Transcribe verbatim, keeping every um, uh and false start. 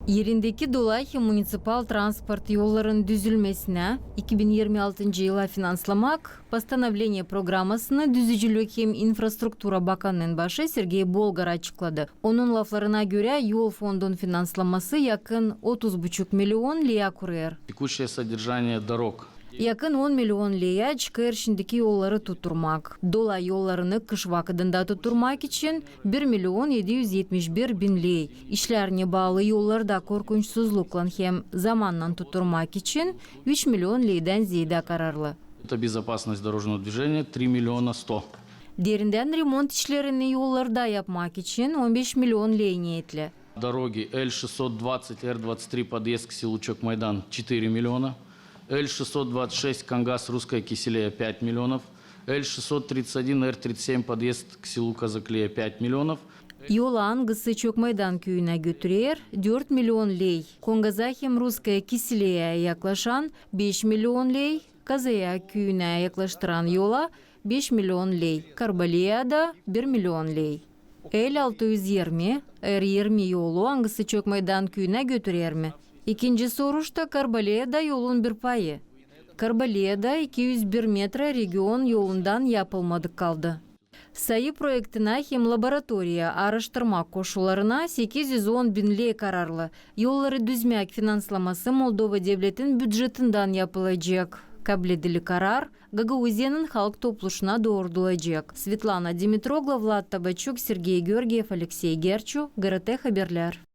Erindeki dolayı municipal transport yollarının düzülmesinä iki bin irmi altıncı yıla finanslamak postanovleniye programasını Düzücülük hem infrastruktura bakanının başı Sergey Bolgar açıkladı. Onun laflarına görä, yol fondun finanslaması yakın otuz buçuk milion leya kurêr. Текущее содержание дорог. Yakın on milion leya çıkêr şindiki yolları tutturmak. Dolay yollarını kış vakıdında tutturmak için bir milion edi üz etmiş bir bin ley. İşlerinä baalı yolları da korkunçsuzluklan hem zamannan tutturmak için üç milion leydän zeedä kararlı. Это безопасность дорожного движения, три миллиона сто. Derindän remont işlerini yollarda yapmak için on beş milion ley neetli. Дороги Л шестьсот двадцать, Р двадцать три подъезд к селу Чокмайдан, четыре миллиона. Л шестьсот двадцать шесть Кангас Русская Киселея, пять миллионов. Л шестьсот тридцать один, Р тридцать семь подъезд к селу Казаклея, пять миллионов. Yol, angısı Çokmaydan küüyünä götürer, dört milion ley. Kongaza hem Russkaya Kiseleyayä yaklaşan, beş milion ley. Kazaya küüyünä yaklaştıran yola, beş milion ley. Karbaleyada, bir milion ley. L altı üz irmi, R irmi yolu, angısı Çokmaydan küüyünä götürer mi? İkinci soruşta Karbaleyada yolun bir payı. Karbaleyada iki üz bir metra region yolundan yapılmadık kaldı. Sayı proektinä hem laboratoriya aaraştırma koşullarına sekiz üz on bin ley kararlı. Yolları düzmäk finanslaması Moldova devletin bücetindän yapılacek. Kabledili karar Gagauziyanın Halk Topluşuna doordulacek. Svetlana Dimitrogla, Vlad Tabaçuk, Sergey Georgiev, Aleksey Gerçu, G R T Haberlär.